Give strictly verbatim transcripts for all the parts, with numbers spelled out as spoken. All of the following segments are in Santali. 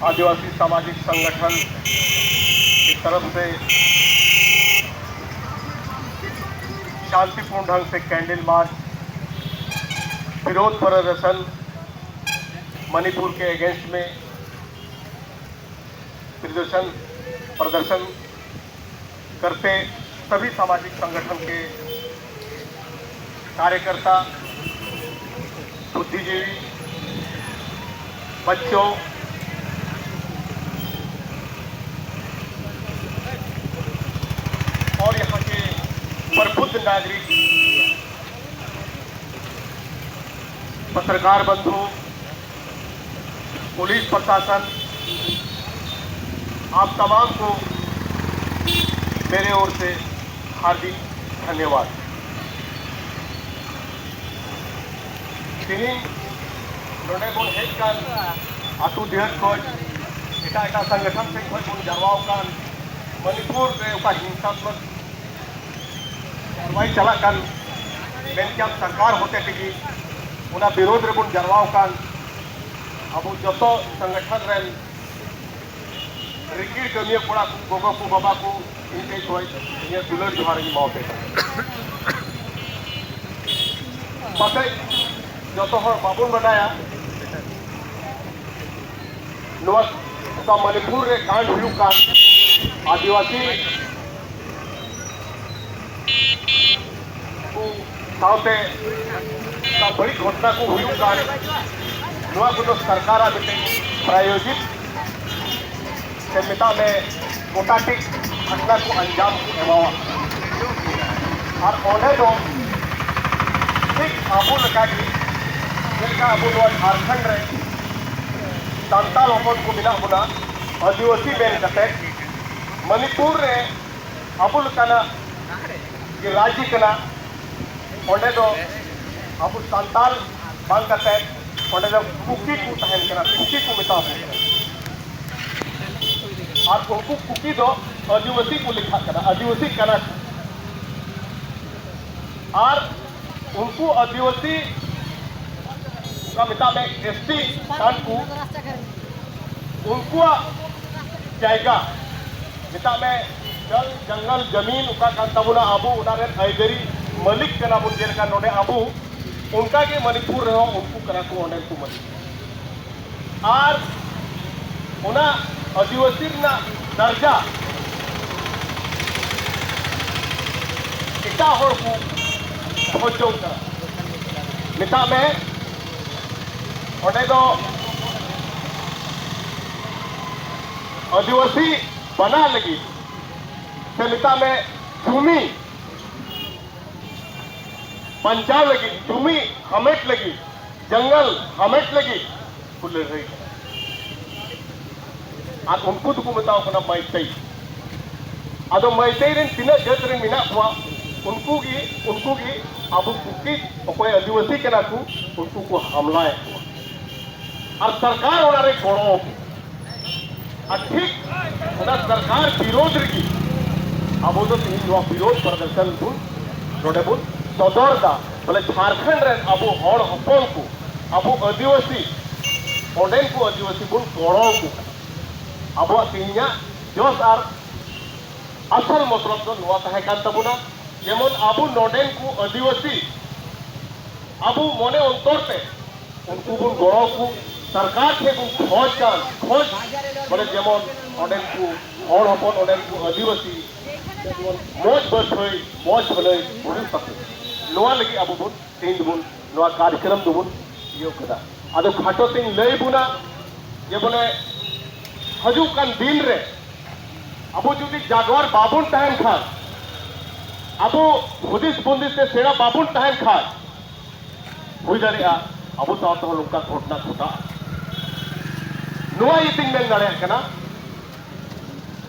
आदिवासी सामाजिक संगठन की तरफ से शांतिपूर्ण ढंग से कैंडल मार्च, विरोध प्रदर्शन, मणिपुर के अगेंस्ट में प्रदर्शन प्रदर्शन करते सभी सामाजिक संगठन के कार्यकर्ता, बुद्धिजीवी, बच्चों और यहाँ के प्रबुद्ध नागरिक, पत्रकार बंधु, पुलिस प्रशासन, आप तमाम को मेरे ओर से हार्दिक धन्यवाद। ᱛᱮᱦᱮᱧ ᱱᱚᱰᱮ ᱵᱚᱱ ᱦᱮᱡ ᱠᱟᱱ, ᱟᱹᱛᱩ ᱰᱤᱦᱟᱹᱛ ᱠᱷᱚᱱ, ᱮᱴᱟᱜ ᱮᱴᱟᱜ ᱥᱚᱝᱜᱚᱴᱷᱚᱱ ᱥᱮᱫ ᱠᱷᱚᱱ ᱵᱚᱱ ᱡᱟᱨᱣᱟ ᱟᱠᱟᱱ, ᱢᱚᱱᱤᱯᱩᱨ ᱨᱮ ᱚᱠᱟ ᱦᱤᱝᱥᱟᱛᱢᱚᱠ ᱠᱟᱨᱣᱟᱭ ᱪᱟᱞᱟᱜ ᱠᱟᱱ, ᱢᱮᱱᱠᱮᱭᱟᱢ ᱥᱚᱨᱠᱟᱨ ᱦᱚᱛᱮ ᱛᱮᱜᱮ ᱚᱱᱟ ᱵᱤᱨᱳᱫᱷ ᱨᱮᱵᱚᱱ ᱡᱟᱨᱣᱟ ᱟᱠᱟᱱ ᱟᱵᱚ ᱡᱚᱛᱚ ᱥᱚᱝᱜᱚᱴᱷᱚᱱ ᱨᱮᱱ ᱨᱤᱠᱤᱲ ᱠᱟᱹᱢᱤᱭᱟᱹ ᱠᱚᱲᱟ ᱠᱚ, ᱜᱚᱜᱚ ᱠᱚ, ᱵᱟᱵᱟ ᱠᱚ, ᱤᱧ ᱴᱷᱮᱱ ᱠᱷᱚᱱ ᱤᱧᱟᱹᱜ ᱫᱩᱞᱟᱹᱲ ᱡᱚᱦᱟᱨ ᱤᱧ ᱮᱢᱟᱣᱟᱯᱮ ᱠᱟᱱᱟ᱾ ᱯᱟᱥᱮᱡ ᱡᱚᱛᱚ ᱦᱚᱲ ᱵᱟᱵᱚᱱ ᱵᱟᱰᱟᱭᱟ, ᱱᱚᱣᱟ ᱚᱠᱟ ᱢᱚᱱᱤᱯᱩᱨ ᱨᱮ ᱠᱟᱱᱰ ᱦᱩᱭᱩᱜ ᱠᱟᱱ, ᱟᱹᱫᱤᱵᱟᱹᱥᱤ ᱠᱚ ᱥᱟᱶᱛᱮ ᱚᱠᱟ ᱵᱟᱹᱲᱤᱡ ᱜᱷᱚᱴᱱᱟ ᱠᱚ ᱦᱩᱭᱩᱜ ᱠᱟᱱ, ᱱᱚᱣᱟ ᱠᱚᱫᱚ ᱥᱚᱨᱠᱟᱨᱟᱜ ᱢᱤᱫᱴᱮᱱ ᱯᱨᱟᱭᱳᱡᱤᱛ ᱥᱮ ᱢᱮᱛᱟᱜ ᱢᱮ ᱜᱚᱴᱟ ᱴᱷᱤᱠ ᱜᱷᱚᱴᱱᱟ ᱠᱚ ᱟᱧᱡᱟᱢ ᱠᱚ ᱮᱢᱟᱣᱟ᱾ ᱟᱨ ᱚᱸᱰᱮ ᱫᱚ ᱴᱷᱤᱠ ᱟᱵᱚ ᱞᱮᱠᱟᱜᱮ, ᱪᱮᱫ ᱞᱮᱠᱟ ᱟᱵᱚ ᱱᱚᱣᱟ ᱡᱷᱟᱲᱠᱷᱚᱸᱰ ᱨᱮ ᱥᱟᱱᱛᱟᱲ ᱦᱚᱯᱚᱱ ᱠᱚ ᱢᱮᱱᱟᱜ ᱵᱚᱱᱟ, ᱟᱹᱫᱤᱵᱟᱹᱥᱤ ᱢᱮᱱ ᱠᱟᱛᱮ ᱢᱚᱱᱤᱯᱩᱨ ᱨᱮ ᱟᱵᱚ ᱞᱮᱠᱟᱱᱟᱜ ᱜᱮ ᱨᱟᱡᱽ ᱠᱟᱱᱟ, ᱚᱸᱰᱮ ᱫᱚ ᱟᱵᱚ ᱥᱟᱱᱛᱟᱲ ᱵᱟᱝ ᱠᱟᱛᱮ ᱚᱸᱰᱮ ᱫᱚ ᱠᱩᱠᱤ ᱠᱚ ᱛᱟᱦᱮᱱ ᱠᱟᱱᱟ, ᱠᱩᱠᱤ ᱠᱚ ᱢᱮᱛᱟ ᱠᱚ ᱠᱟᱱᱟ᱾ ᱟᱨ ᱩᱱᱠᱩ ᱠᱩᱠᱤ ᱫᱚ ᱟᱹᱫᱤᱵᱟᱹᱥᱤ ᱠᱚ ᱞᱮᱠᱷᱟᱜ ᱠᱟᱱᱟ, ᱟᱹᱫᱤᱵᱟᱹᱥᱤ ᱠᱟᱱᱟ ᱠᱚ᱾ ᱟᱨ ᱩᱱᱠᱩ ᱟᱹᱫᱤᱵᱟᱹᱥᱤ, ᱚᱠᱟ ᱢᱮᱛᱟᱜ ᱢᱮ, ᱮᱥ ᱴᱤ ᱠᱟᱱ ᱠᱚ, ᱩᱱᱠᱩᱣᱟᱜ ᱡᱟᱭᱜᱟ, ᱢᱮᱛᱟᱜ ᱢᱮ, ᱡᱚᱞ ᱡᱚᱝᱜᱚᱞ ᱡᱟᱢᱤᱱ ᱚᱠᱟ ᱠᱟᱱ ᱛᱟᱵᱚᱱᱟ, ᱟᱵᱚ ᱚᱱᱟ ᱨᱮᱱ ᱟᱹᱭᱫᱟᱹᱨᱤ ᱢᱟᱹᱞᱤᱠ ᱠᱟᱱᱟ ᱵᱚᱱ᱾ ᱡᱮᱞᱮᱠᱟ ᱱᱚᱰᱮ ᱟᱵᱚ, ᱚᱱᱠᱟ ᱜᱮ ᱢᱚᱱᱤᱯᱩᱨ ᱨᱮᱦᱚᱸ ᱩᱱᱠᱩ ᱠᱟᱱᱟ ᱠᱚ ᱚᱸᱰᱮᱱ ᱠᱚ ᱢᱟᱹᱞᱤᱠ᱾ ᱟᱨ ᱚᱱᱟ ᱟᱹᱫᱤᱵᱟᱹᱥᱤ ᱨᱮᱱᱟᱜ ᱫᱟᱨᱡᱟ ᱮᱴᱟᱜ ᱦᱚᱲ ᱠᱚ ᱠᱷᱚᱡ ᱡᱚᱝ ᱠᱟᱱᱟ᱾ ᱢᱮᱛᱟᱜ ᱢᱮ, ᱚᱸᱰᱮ ᱫᱚ ᱟᱹᱫᱤᱵᱟᱹᱥᱤ ᱵᱟᱱᱟᱣ ᱞᱟᱹᱜᱤᱫ, ᱥᱮ ᱢᱮᱛᱟᱜ ᱢᱮ, ᱡᱩᱢᱤ ᱵᱟᱧᱪᱟᱣ ᱞᱟᱹᱜᱤᱫ, ᱡᱩᱢᱤ ᱦᱟᱢᱮᱴ ᱞᱟᱹᱜᱤᱫ, ᱡᱚᱝᱜᱚᱞ ᱦᱟᱢᱮᱴ ᱞᱟᱹᱜᱤᱫ ᱠᱚ ᱞᱟᱹᱲᱦᱟᱹᱭ ᱠᱟᱱᱟ᱾ ᱟᱨ ᱩᱱᱠᱩ ᱫᱚᱠᱚ ᱢᱮᱛᱟᱣ ᱠᱟᱱᱟ ᱢᱟᱭᱛᱮᱭ᱾ ᱟᱫᱚ ᱢᱟᱭᱛᱮᱭ ᱨᱮᱱ ᱛᱤᱱᱟᱹᱜ ᱡᱟᱹᱛ ᱨᱮᱱ ᱢᱮᱱᱟᱜ ᱠᱚᱣᱟ, ᱩᱱᱠᱩ ᱜᱮ, ᱩᱱᱠᱩ ᱜᱮ ᱟᱵᱚ ᱠᱩᱠᱤ, ᱚᱠᱚᱭ ᱟᱹᱫᱤᱵᱟᱹᱥᱤ ᱠᱟᱱᱟ ᱠᱚ, ᱩᱱᱠᱩ ᱠᱚ ᱦᱟᱢᱞᱟᱭᱮᱫ ᱠᱚᱣᱟ᱾ ᱟᱨ ᱥᱚᱨᱠᱟᱨ ᱚᱱᱟ ᱨᱮ ᱜᱚᱲᱚ ᱟᱠᱚ᱾ ᱟᱨ ᱴᱷᱤᱠ ᱚᱱᱟ ᱥᱚᱨᱠᱟᱨ ᱵᱤᱨᱳᱫᱷ ᱨᱮᱜᱮ ᱟᱵᱚ ᱫᱚ ᱛᱮᱦᱮᱧ ᱱᱚᱣᱟ ᱵᱤᱨᱳᱫᱷ ᱯᱨᱚᱫᱚᱨᱥᱚᱱ ᱵᱚᱱ ᱱᱚᱰᱮ ᱵᱚᱱ ᱥᱚᱫᱚᱨ ᱮᱫᱟ᱾ ᱵᱚᱞᱮ, ᱡᱷᱟᱲᱠᱷᱚᱸᱰ ᱨᱮᱱ ᱟᱵᱚ ᱦᱚᱲ ᱦᱚᱯᱚᱱ ᱠᱚ, ᱟᱵᱚ ᱟᱹᱫᱤᱵᱟᱹᱥᱤ, ᱚᱸᱰᱮᱱ ᱠᱚ ᱟᱹᱫᱤᱵᱟᱹᱥᱤ ᱵᱚᱱ ᱜᱚᱲᱚ ᱟᱠᱚ ᱠᱟᱱᱟ᱾ ᱟᱵᱚᱣᱟᱜ ᱛᱮᱦᱮᱧᱟᱜ ᱡᱚᱥ ᱟᱨ ᱟᱥᱚᱞ ᱢᱚᱛᱞᱚᱵ ᱫᱚ ᱱᱚᱣᱟ ᱛᱟᱦᱮᱸ ᱠᱟᱱ ᱛᱟᱵᱚᱱᱟ, ᱡᱮᱢᱚᱱ ᱟᱵᱚ ᱱᱚᱰᱮᱱ ᱠᱚ ᱟᱹᱫᱤᱵᱟᱹᱥᱤ ᱟᱵᱚ ᱢᱚᱱᱮ ᱚᱱᱛᱚᱨ ᱛᱮ ᱩᱱᱠᱩ ᱵᱚᱱ ᱜᱚᱲᱚ ᱟᱠᱚ, ᱥᱚᱨᱠᱟᱨ ᱴᱷᱮᱱ ᱵᱚᱱ ᱠᱷᱚᱡᱽ ᱠᱟᱱ, ᱠᱷᱚᱡᱽ, ᱵᱚᱞᱮ, ᱡᱮᱢᱚᱱ ᱚᱸᱰᱮᱱ ᱠᱚ ᱦᱚᱲ ᱦᱚᱯᱚᱱ, ᱚᱸᱰᱮᱱ ᱠᱚ ᱟᱹᱫᱤᱵᱟᱹᱥᱤ ᱢᱚᱡᱽ ᱵᱟᱹᱥᱟᱹᱭ, ᱢᱚᱡᱽ ᱵᱷᱟᱹᱞᱟᱹᱭ ᱦᱩᱭᱩᱜ ᱛᱟᱠᱚ᱾ ᱱᱚᱣᱟ ᱞᱟᱹᱜᱤᱫ ᱟᱵᱚ ᱵᱚᱱ ᱛᱮᱦᱮᱧ ᱫᱚᱵᱚᱱ ᱱᱚᱣᱟ ᱠᱟᱨᱭᱚᱠᱨᱚᱢ ᱫᱚᱵᱚᱱ ᱤᱭᱟᱹ ᱠᱮᱫᱟ᱾ ᱟᱫᱚ ᱠᱷᱟᱴᱚ ᱛᱮᱧ ᱞᱟᱹᱭ ᱵᱚᱱᱟ ᱡᱮ, ᱵᱚᱞᱮ, ᱦᱤᱡᱩᱜ ᱠᱟᱱ ᱫᱤᱱ ᱨᱮ ᱟᱵᱚ ᱡᱩᱫᱤ ᱡᱟᱜᱣᱟᱨ ᱵᱟᱵᱚᱱ ᱛᱟᱦᱮᱱ ᱠᱷᱟᱱ, ᱟᱵᱚ ᱦᱩᱫᱤᱥ ᱵᱩᱸᱫᱤᱥ ᱛᱮ ᱥᱮᱬᱟ ᱵᱟᱵᱚᱱ ᱛᱟᱦᱮᱱ ᱠᱷᱟᱱ, ᱦᱩᱭ ᱫᱟᱲᱮᱭᱟᱜᱼᱟ ᱟᱵᱚ ᱥᱟᱶᱛᱮ ᱦᱚᱸ ᱱᱚᱝᱠᱟ ᱜᱷᱚᱴᱚᱱᱟ ᱜᱷᱚᱴᱟᱜᱼᱟ᱾ ᱱᱚᱣᱟ ᱤᱭᱟᱹᱛᱮᱧ ᱢᱮᱱ ᱫᱟᱲᱮᱭᱟᱜ ᱠᱟᱱᱟ,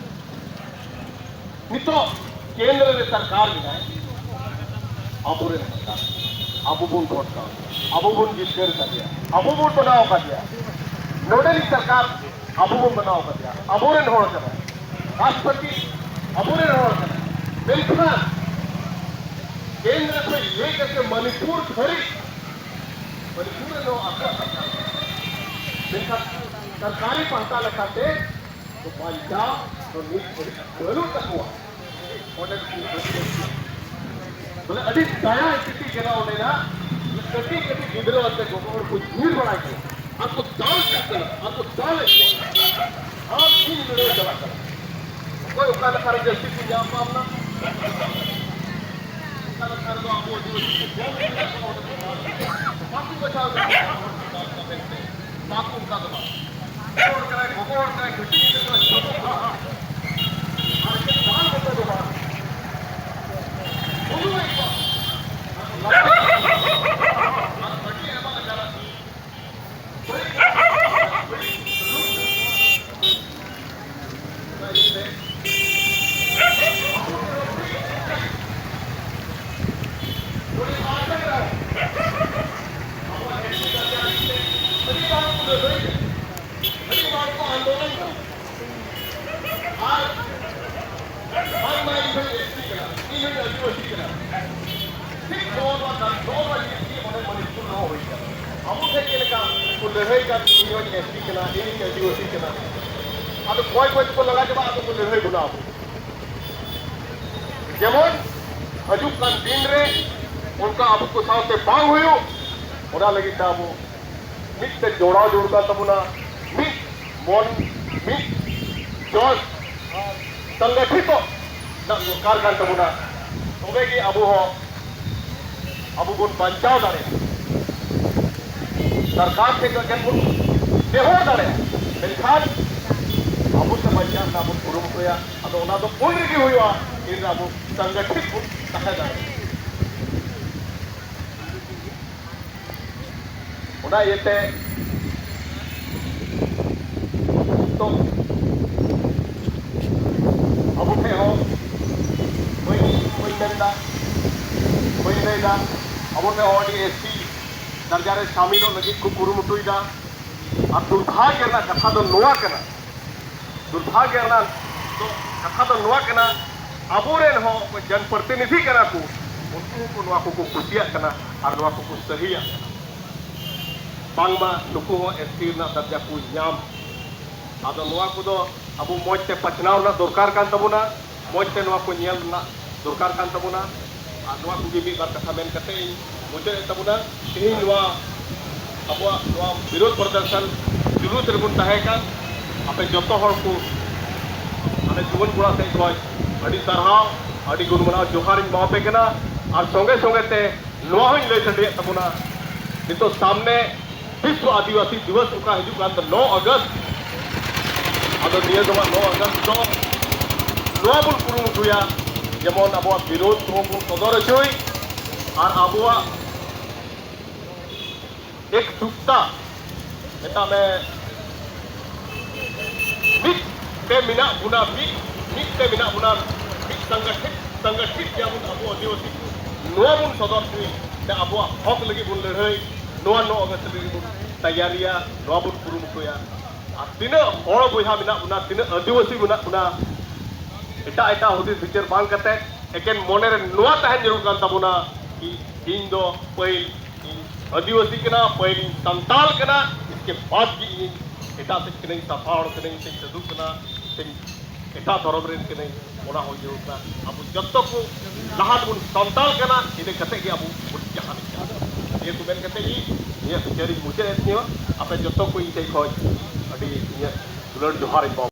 ᱱᱤᱛᱚᱜ ᱠᱮᱱᱫᱨᱚ ᱨᱮ ᱥᱚᱨᱠᱟᱨ ᱢᱮᱱᱟᱭ, ᱟᱵᱚᱨᱮᱱ ᱥᱚᱨᱠᱟᱨ, ᱟᱵᱚ ᱵᱚᱱ ᱵᱷᱳᱴ ᱠᱟᱣᱫᱮᱭᱟ, ᱟᱵᱚ ᱵᱚᱱ ᱡᱤᱛᱠᱟᱹᱨ ᱠᱟᱫᱮᱭᱟ, ᱟᱵᱚ ᱵᱚᱱ ᱵᱮᱱᱟᱣ ᱠᱟᱫᱮᱭᱟ᱾ ᱱᱚᱰᱮᱱᱤᱡ ᱥᱚᱨᱠᱟᱨ ᱟᱵᱚ ᱵᱚᱱ ᱵᱮᱱᱟᱣ ᱠᱟᱫᱮᱭᱟ, ᱟᱵᱚᱨᱮᱱ ᱦᱚᱲ ᱠᱟᱱᱟᱭ᱾ ᱨᱟᱥᱴᱨᱚᱯᱚᱛᱤ ᱟᱵᱚᱨᱮᱱ ᱦᱚᱲ ᱠᱟᱱᱟᱭ᱾ ᱢᱮᱱᱠᱷᱟᱱ ᱠᱮᱱᱫᱨᱚ ᱠᱷᱚᱱ ᱞᱟᱹᱭ ᱠᱟᱛᱮ ᱢᱚᱱᱤᱯᱩᱨ ᱫᱷᱟᱹᱨᱤᱡ, ᱢᱚᱱᱤᱯᱩᱨ ᱨᱮ ᱱᱚᱣᱟ ᱟᱠᱚᱣᱟᱜ ᱥᱚᱨᱠᱟᱨ᱾ ᱢᱮᱱᱠᱷᱟᱱ ᱥᱚᱨᱠᱟᱨᱤ ᱯᱟᱦᱴᱟ ᱞᱮᱠᱟᱛᱮ ᱫᱚ ᱵᱟᱧᱪᱟᱣ ᱫᱚ ᱱᱤᱛ ᱫᱷᱟᱹᱵᱤᱡ ᱵᱟᱹᱱᱩᱜ ᱛᱟᱠᱚᱣᱟ᱾ ᱚᱸᱰᱮ ᱫᱚ ᱵᱚᱞᱮ ᱟᱹᱰᱤ ᱫᱟᱭᱟ ᱥᱛᱷᱤᱛᱤ ᱠᱟᱱᱟ ᱚᱸᱰᱮᱱᱟᱜ᱾ ᱠᱟᱹᱴᱤᱡ ᱠᱟᱹᱴᱤᱡ ᱜᱤᱫᱽᱨᱟᱹ ᱟᱛᱮ ᱜᱚᱜᱚ ᱦᱚᱲ ᱠᱚ ᱧᱤᱨ ᱵᱟᱲᱟᱭ ᱠᱟᱱᱟ᱾ ᱟᱨ ᱠᱚ ᱫᱟᱞ ᱠᱟᱜ ᱠᱟᱱᱟ, ᱟᱨ ᱠᱚ ᱫᱟᱞᱮᱫ ᱠᱚᱣᱟ᱾ ᱟᱢ ᱤᱧ ᱞᱟᱹᱲᱦᱟᱹᱭ ᱪᱟᱞᱟᱜ ᱠᱟᱱᱟ᱾ ᱚᱠᱚᱭ ᱚᱠᱟ ᱞᱮᱠᱟᱨᱮ ᱡᱟᱹᱥᱛᱤ ᱠᱚ ᱧᱟᱢ ᱯᱟᱢ ᱱᱟ, ᱚᱠᱟ ᱞᱮᱠᱟ ᱨᱮᱫᱚ ᱟᱵᱚ ᱟᱹᱫᱤᱵᱟᱹᱥᱤ ᱠᱚ ᱠᱚᱢ ᱠᱚ ᱧᱟᱢ ᱯᱟᱢ ᱱᱟ, ᱵᱟᱠᱚ ᱵᱟᱪᱷᱟᱣ ᱫᱟᱲᱮᱭᱟᱜᱼᱟ᱾ ᱵᱟᱠᱚ, ᱚᱱᱠᱟ ᱫᱚ ᱵᱟᱝ᱾ ᱦᱚᱲ ᱠᱟᱱᱟᱭ, ᱜᱚᱜᱚ ᱦᱚᱲ ᱠᱟᱱᱟᱭ, ᱠᱟᱹᱴᱤᱡ ᱜᱤᱫᱽᱨᱟᱹ ᱠᱟᱱᱟᱭ, ᱡᱚᱛᱚ ᱠᱚ ᱟᱨ ᱪᱮᱫ ᱵᱟᱝ ᱢᱚᱛᱚ ᱫᱚ ᱵᱟᱝ᱾ ᱦᱩᱭᱩᱜ ᱮᱠᱫᱚᱢ᱾ ᱟᱨ ᱟᱹᱰᱤ ᱟᱭᱢᱟ ᱞᱮᱠᱟᱱᱟᱜ ᱟᱨ ᱵᱟᱝᱢᱟ ᱤᱧ ᱦᱚᱸᱧ ᱮᱥ ᱴᱤ ᱠᱟᱱᱟ, ᱤᱧ ᱦᱚᱸᱧ ᱟᱹᱫᱤᱵᱟᱹᱥᱤ ᱠᱟᱱᱟ᱾ ᱴᱷᱤᱠ ᱱᱚᱣᱟ ᱱᱚᱣᱟ ᱠᱟᱱ, ᱱᱚᱜᱼᱚ ᱱᱚᱣᱟ ᱡᱤᱱᱤᱥ ᱜᱮ ᱢᱟᱱᱮ ᱢᱚᱱᱤᱯᱩᱨ ᱨᱮᱦᱚᱸ ᱦᱩᱭ ᱠᱟᱱᱟ᱾ ᱟᱵᱚ ᱴᱷᱮᱱ ᱪᱮᱫ ᱞᱮᱠᱟ ᱠᱚ ᱞᱟᱹᱲᱦᱟᱹᱭ ᱠᱟᱱ, ᱤᱧ ᱦᱚᱸᱧ ᱮᱥ ᱴᱤ ᱠᱟᱱᱟ, ᱤᱧ ᱦᱚᱸᱧ ᱟᱹᱫᱤᱵᱟᱹᱥᱤ ᱠᱟᱱᱟ᱾ ᱟᱫᱚ ᱠᱚᱭ ᱠᱚᱭ ᱛᱮᱠᱚ ᱞᱟᱜᱟ ᱪᱟᱵᱟᱜ, ᱟᱫᱚ ᱠᱚ ᱞᱟᱹᱲᱦᱟᱹᱭ ᱵᱚᱱᱟ ᱟᱵᱚ᱾ ᱡᱮᱢᱚᱱ ᱦᱤᱡᱩᱜ ᱠᱟᱱ ᱫᱤᱱ ᱨᱮ ᱚᱱᱠᱟ ᱟᱵᱚ ᱠᱚ ᱥᱟᱶᱛᱮ ᱵᱟᱝ ᱦᱩᱭᱩᱜ, ᱚᱱᱟ ᱞᱟᱹᱜᱤᱫ ᱛᱮ ᱟᱵᱚ ᱢᱤᱫ ᱛᱮ ᱡᱚᱲᱟᱣ ᱡᱚᱲ ᱠᱟᱱ ᱛᱟᱵᱚᱱᱟ, ᱢᱤᱫ ᱢᱚᱱ, ᱢᱤᱫ ᱡᱚᱥ, ᱥᱚᱝᱜᱚᱴᱷᱤᱛᱚ ᱨᱮᱱᱟᱜ ᱫᱚᱨᱠᱟᱨ ᱠᱟᱱ ᱛᱟᱵᱚᱱᱟ᱾ ᱛᱚᱵᱮ ᱜᱮ ᱟᱵᱚ ᱦᱚᱸ ᱟᱵᱚ ᱵᱚᱱ ᱵᱟᱧᱪᱟᱣ ᱫᱟᱲᱮᱭᱟᱜᱼᱟ᱾ ᱥᱚᱨᱠᱟᱨ ᱴᱷᱮᱱ ᱫᱚ ᱮᱠᱮᱱ ᱵᱚᱱ ᱱᱮᱦᱚᱨ ᱫᱟᱲᱮᱭᱟᱜᱼᱟ, ᱢᱮᱱᱠᱷᱟᱱ ᱟᱵᱚ ᱛᱮ ᱵᱟᱧᱪᱟᱣ ᱨᱮᱱᱟᱜ ᱵᱚᱱ ᱠᱩᱨᱩᱢᱩᱴᱩᱭᱟ᱾ ᱟᱫᱚ ᱚᱱᱟ ᱫᱚ ᱩᱱ ᱨᱮᱜᱮ ᱦᱩᱭᱩᱜᱼᱟ, ᱛᱤᱱ ᱨᱮ ᱟᱵᱚ ᱥᱚᱝᱜᱚᱴᱷᱤᱛ ᱵᱚᱱ ᱛᱟᱦᱮᱸ ᱫᱟᱲᱮᱭᱟᱜᱼᱟ᱾ ᱚᱱᱟ ᱤᱭᱟᱹᱛᱮ ᱱᱤᱛᱚᱜ ᱟᱵᱚ ᱴᱷᱮᱱ ᱦᱚᱸ ᱵᱟᱹᱧ, ᱵᱟᱹᱧ ᱢᱮᱱᱫᱟ, ᱵᱟᱹᱧ ᱞᱟᱹᱭᱫᱟ, ᱟᱵᱚ ᱴᱷᱮᱱ ᱦᱚᱸ ᱟᱹᱰᱤ ᱮᱥ ᱴᱤ ᱫᱟᱨᱡᱟ ᱨᱮ ᱥᱟᱢᱤᱞᱚᱜ ᱞᱟᱹᱜᱤᱫ ᱠᱚ ᱠᱩᱨᱩᱢᱩᱴᱩᱭᱮᱫᱟ᱾ ᱟᱨ ᱫᱩᱨᱵᱷᱟᱜᱽᱭᱚ ᱨᱮᱱᱟᱜ ᱠᱟᱛᱷᱟ ᱫᱚ ᱱᱚᱣᱟ ᱠᱟᱱᱟ, ᱫᱩᱨᱵᱷᱟᱜᱽᱭᱚ ᱨᱮᱱᱟᱜ ᱫᱚ ᱠᱟᱛᱷᱟ ᱫᱚ ᱱᱚᱣᱟ ᱠᱟᱱᱟ, ᱟᱵᱚᱨᱮᱱ ᱦᱚᱸ ᱚᱠᱚᱭ ᱡᱚᱱ ᱯᱨᱚᱛᱤᱱᱤᱫᱷᱤ ᱠᱟᱱᱟ ᱠᱚ, ᱩᱱᱠᱩ ᱦᱚᱸᱠᱚ ᱱᱚᱣᱟ ᱠᱚᱠᱚ ᱠᱩᱥᱤᱭᱟᱜ ᱠᱟᱱᱟ ᱟᱨ ᱱᱚᱣᱟ ᱠᱚᱠᱚ ᱥᱟᱹᱦᱤᱭᱟᱜ ᱠᱟᱱᱟ᱾ ᱵᱟᱝᱢᱟ ᱱᱩᱠᱩ ᱦᱚᱸ ᱮᱥ ᱴᱤ ᱨᱮᱱᱟᱜ ᱫᱟᱨᱡᱟ ᱠᱚ ᱧᱟᱢ᱾ ᱟᱫᱚ ᱱᱚᱣᱟ ᱠᱚᱫᱚ ᱟᱵᱚ ᱢᱚᱡᱽ ᱛᱮ ᱯᱟᱥᱱᱟᱣ ᱨᱮᱱᱟᱜ ᱫᱚᱨᱠᱟᱨ ᱠᱟᱱ ᱛᱟᱵᱚᱱᱟ, ᱢᱚᱡᱽ ᱛᱮ ᱱᱚᱣᱟ ᱠᱚ ᱧᱮᱞ ᱨᱮᱱᱟᱜ ᱫᱚᱨᱠᱟᱨ ᱠᱟᱱ ᱛᱟᱵᱚᱱᱟ᱾ ᱟᱨ ᱱᱚᱣᱟ ᱠᱚᱜᱮ ᱢᱤᱫ ᱵᱟᱨ ᱠᱟᱛᱷᱟ ᱢᱮᱱ ᱠᱟᱛᱮ ᱤᱧ ᱢᱩᱪᱟᱹᱫ ᱮᱫ ᱛᱟᱵᱚᱱᱟ᱾ ᱛᱮᱦᱮᱧ ᱱᱚᱣᱟ ᱟᱵᱚᱣᱟᱜ ᱱᱚᱣᱟ ᱵᱤᱨᱳᱫᱷ ᱯᱨᱚᱫᱚᱨᱥᱚᱱ ᱡᱩᱞᱩᱥ ᱨᱮᱵᱚᱱ ᱛᱟᱦᱮᱸ ᱠᱟᱱ, ᱟᱯᱮ ᱡᱚᱛᱚ ᱦᱚᱲ ᱠᱚ ᱟᱞᱮ ᱡᱩᱣᱟᱹᱱ ᱠᱚᱲᱟ ᱥᱮᱫ ᱠᱷᱚᱱ ᱟᱹᱰᱤ ᱥᱟᱨᱦᱟᱣ, ᱟᱹᱰᱤ ᱜᱩᱱ ᱢᱟᱱᱟᱣ ᱡᱚᱦᱟᱨ ᱤᱧ ᱮᱢᱟᱣᱟᱯᱮ ᱠᱟᱱᱟ᱾ ᱟᱨ ᱥᱚᱸᱜᱮ ᱥᱚᱸᱜᱮ ᱛᱮ ᱱᱚᱣᱟ ᱦᱚᱸᱧ ᱞᱟᱹᱭ ᱥᱟᱰᱮᱭᱮᱫ ᱛᱟᱵᱚᱱᱟ, ᱱᱤᱛᱚᱜ ᱥᱟᱢᱱᱮ ᱵᱤᱥᱣᱚ ᱟᱹᱫᱤᱵᱟᱹᱥᱤ ᱫᱤᱵᱚᱥ ᱚᱠᱟ ᱦᱤᱡᱩᱜ ᱠᱟᱱ ᱫᱚ ᱱᱚ ᱟᱜᱚᱥᱴ, ᱟᱫᱚ ᱱᱤᱭᱟᱹ ᱫᱚ ᱱᱚ ᱟᱜᱚᱥᱴ ᱫᱚ ᱱᱚᱣᱟ ᱵᱚᱱ ᱠᱩᱨᱩᱢᱩᱴᱩᱭᱟ, ᱡᱮᱢᱚᱱ ᱟᱵᱚᱣᱟᱜ ᱵᱤᱨᱳᱫᱷ ᱠᱚᱦᱚᱸ ᱵᱚᱱ ᱥᱚᱫᱚᱨ ᱦᱚᱪᱚᱭ ᱟᱨ ᱟᱵᱚᱣᱟᱜ ᱮᱠᱡᱩᱴᱛᱟ, ᱢᱮᱛᱟᱜ ᱢᱮ, ᱢᱤᱫ ᱛᱮ ᱢᱮᱱᱟᱜ ᱵᱚᱱᱟ, ᱢᱤᱫ, ᱢᱤᱫ ᱛᱮ ᱢᱮᱱᱟᱜ ᱵᱚᱱᱟ, ᱢᱤᱫ ᱥᱚᱝᱜᱚᱴᱷᱤᱛ, ᱥᱚᱝᱜᱚᱴᱷᱤᱛ ᱜᱮᱭᱟᱵᱚᱱ ᱟᱵᱚ ᱟᱹᱫᱤᱵᱟᱹᱥᱤ ᱠᱚ᱾ ᱱᱚᱣᱟ ᱵᱚᱱ ᱥᱚᱫᱚᱨ ᱦᱚᱪᱚᱭ ᱛᱮ ᱟᱵᱚᱣᱟᱜ ᱦᱚᱠ ᱞᱟᱹᱜᱤᱫ ᱵᱚᱱ ᱞᱟᱹᱲᱦᱟᱹᱭ, ᱱᱚᱣᱟ ᱱᱚ ᱟᱜᱚᱥᱴ ᱞᱟᱹᱜᱤᱫ ᱵᱚᱱ ᱛᱮᱭᱟᱨᱤᱭᱟ, ᱱᱚᱣᱟ ᱵᱚᱱ ᱠᱩᱨᱩᱢᱩᱴᱩᱭᱟ᱾ ᱟᱨ ᱛᱤᱱᱟᱹᱜ ᱦᱚᱲ ᱵᱚᱭᱦᱟ ᱢᱮᱱᱟᱜ ᱵᱚᱱᱟ, ᱛᱤᱱᱟᱹᱜ ᱟᱹᱫᱤᱵᱟᱹᱥᱤ ᱢᱮᱱᱟᱜ ᱵᱚᱱᱟ, ᱮᱴᱟᱜ ᱮᱴᱟᱜ ᱦᱩᱫᱤᱥ ᱵᱤᱪᱟᱹᱨ ᱵᱟᱝ ᱠᱟᱛᱮ ᱮᱠᱮᱱ ᱢᱚᱱᱮ ᱨᱮ ᱱᱚᱣᱟ ᱛᱟᱦᱮᱱ ᱡᱟᱹᱨᱩᱲ ᱠᱟᱱ ᱛᱟᱵᱚᱱᱟ ᱠᱤ ᱤᱧ ᱫᱚ ᱯᱟᱹᱦᱤᱞ ᱤᱧ ᱟᱹᱫᱤᱵᱟᱹᱥᱤ ᱠᱟᱱᱟ, ᱯᱟᱹᱦᱤᱞ ᱤᱧ ᱥᱟᱱᱛᱟᱲ ᱠᱟᱱᱟ, ᱤᱥᱠᱮ ᱵᱟᱫ ᱜᱮ ᱤᱧ ᱮᱴᱟᱜ ᱥᱮᱫ ᱠᱟᱹᱱᱟᱹᱧ, ᱥᱟᱯᱷᱟ ᱦᱚᱲ ᱠᱟᱹᱱᱟᱹᱧ, ᱥᱮᱧ ᱥᱟᱹᱫᱷᱩ ᱠᱟᱱᱟ, ᱥᱮᱧ ᱮᱴᱟᱜ ᱫᱷᱚᱨᱚᱢ ᱨᱮᱱ ᱠᱟᱹᱱᱟᱹᱧ, ᱚᱱᱟ ᱦᱚᱸ ᱡᱟᱹᱨᱩᱲ ᱠᱟᱱᱟ᱾ ᱟᱵᱚ ᱡᱚᱛᱚ ᱠᱚ ᱞᱟᱦᱟ ᱫᱚᱵᱚᱱ ᱥᱟᱱᱛᱟᱲ ᱠᱟᱱᱟ, ᱤᱱᱟᱹ ᱠᱟᱛᱮ ᱜᱮ ᱟᱵᱚ ᱵᱚᱱ ᱡᱟᱦᱟᱱ ᱠᱟᱱᱟ᱾ ᱱᱤᱭᱟᱹ ᱠᱚ ᱢᱮᱱ ᱠᱟᱛᱮ ᱜᱮ ᱱᱤᱭᱟᱹ ᱵᱤᱪᱟᱹᱨᱤᱧ ᱢᱩᱪᱟᱹᱫ ᱮᱫ ᱛᱤᱧᱟᱹ᱾ ᱟᱯᱮ ᱡᱚᱛᱚ ᱠᱚ ᱤᱧ ᱴᱷᱮᱱ ᱠᱷᱚᱱ ᱟᱹᱰᱤ ᱤᱧᱟᱹᱜ ᱫᱩᱞᱟᱹᱲ ᱡᱚᱦᱟᱨ ᱤᱧ ᱮᱢᱟ